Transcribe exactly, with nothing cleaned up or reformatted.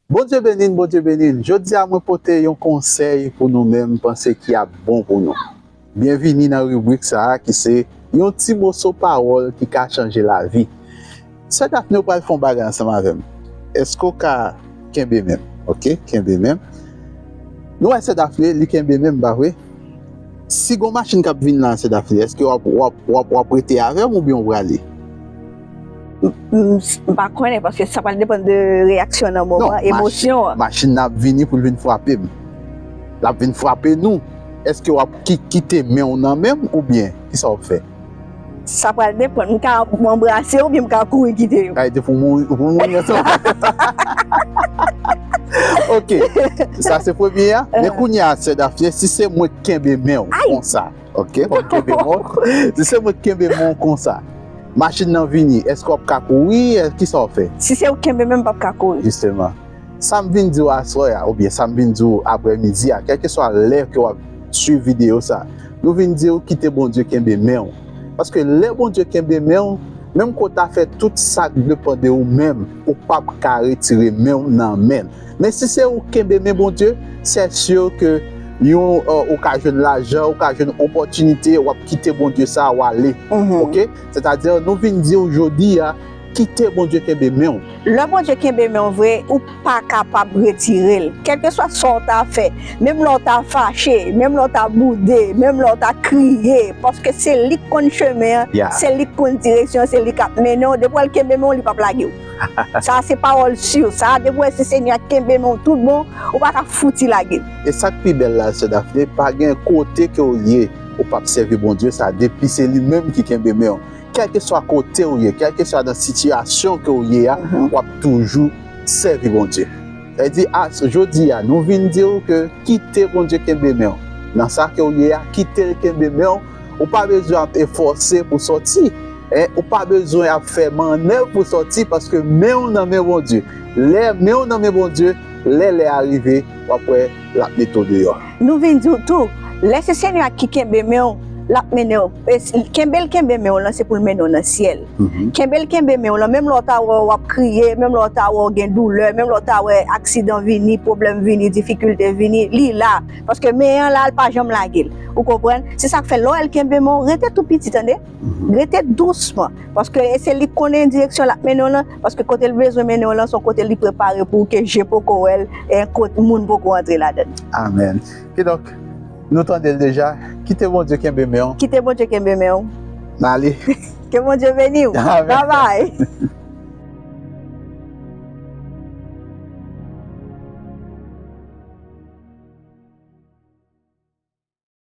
Bondye beni n, Bondye beni n. Jodi a mwen pote yon konsèy pou nou menm, m panse ki ap bon pou nou. Byenvini nan ribrik sa a ki se yon ti moso pawòl ki ka chanje lavi. Sè Daphné, ou pral fè yon bagay ansanm avè m. Èske w ka kenbe men m? Oke, kenbe men m. Nou wè Sè Daphné, li kenbe men m, pa vre? Si gon machin k ap vin la, Sè Daphné, èske w ap, w ap, w ap, w ap rete avè m oubyen w prale? M pa konnen, paske sa pral depann de reyaksyon nan moman, emosyon an. Machin nan ap vini pou l vin frape m. L ap vin frape nou. Èske w ap ki, kite men w nan men m oubyen kisa w ap fè? Sa pral depann. M ka anbrase yo oubyen m ka kouri kite yo. Kay te pou mouri, pou mouri ansanm. Ok. Sa se premye a. Men kounye a, Sè Daphné, si se mwen k kenbe men w konsa. Ok, mwen kenbe men w. Si se mwen k kenbe men w konsa. Machin nan vini, èske w ap ka kouri? Kisa w ap fè? Si se ou k kenbe men m, m p ap ka kouri. Jisteman. Sa m vin di w aswè a, oubyen sa m vin di w aprèmidi a, kèlkeswa lè ke w ap swiv videyo sa, nou vin di w kite Bondye kenbe men w. Paske lè Bondye kenbe men w, menm ke w ta fè tout sa k depann de ou menm, ou p ap ka retire men w nan men l. Men si se ou k kenbe men Bondye, c'est sûr ke yon, ou ka jwenn lajan, ou ka jwenn opòtinite, w ap kite Bondye sa, w ale. Oke? Sètadi, nou vin di w jodi a, kite Bondye kenbe men w. Lè Bondye kenbe men w vre, ou pa kapab retire l. Kèlkeswa sa w ta fè, menm lè w ta fache, menm lè w ta boude, menm lè w ta kriye, paske se li k konn chemen an, se li k konn direksyon an, se li k ap mennen w. Depi w wè l kenbe men w, li p ap lage w. Sa a se pawòl si. Sa a, depi w wè se Senyè a k kenbe men w tout bon, ou pa ka fouti lage l. E sa k pi bèl la, Sè Daphné, pa gen kote ke w ye, ou p ap sèvi Bondye sa, depi se li menm ki kenbe men w. Kèlkeswa kote w ye, kèlkeswa nan sitiyasyon ke w ye a, w ap toujou sèvi Bondye. Sa vle di, a, jodi a, nou vin di w ke kite Bondye kenbe men w. Nan sa ke w ye a, kite l kenbe men w. Ou pa bezwen ap efòse pou sòti. En, ou pa bezwen ap fè mannèv pou sòti paske men w nan men Bondye. Lè men w nan men Bondye, lè lè a rive, w ap wè l ap mete w deyò. Nou vin di w tou, lè se Senyè a ki kenbe men w, l ap mennen w. Kenbe l kenbe men w lan, se pou l mennen w nan syèl. Kenbe l kenbe men w lan, menm lè w ta wè w ap kriye, menm lè w ta wè w gen doulè, menm lè w ta wè aksidan vini, pwoblèm vini, difikilte vini, li la. Paske men an la, l pa janm lage l. Ou konprann? Se sa k fè lè w wè l kenbe men w, rete tou piti, tande. Rete dousman. Paske e se li k konnen direksyon l ap mennen w lan. Paske kote l bezwen mennen w lan, se yon kote li prepare pou ou ke je poko wè l, e kot moun poko antre ladan l. Amèn. Kidonk, nou tande l deja. Kite Bondye kenbe men w. Kite Bondye kenbe men w. N ale. Ke Bondye beni w. Amèn. Babay.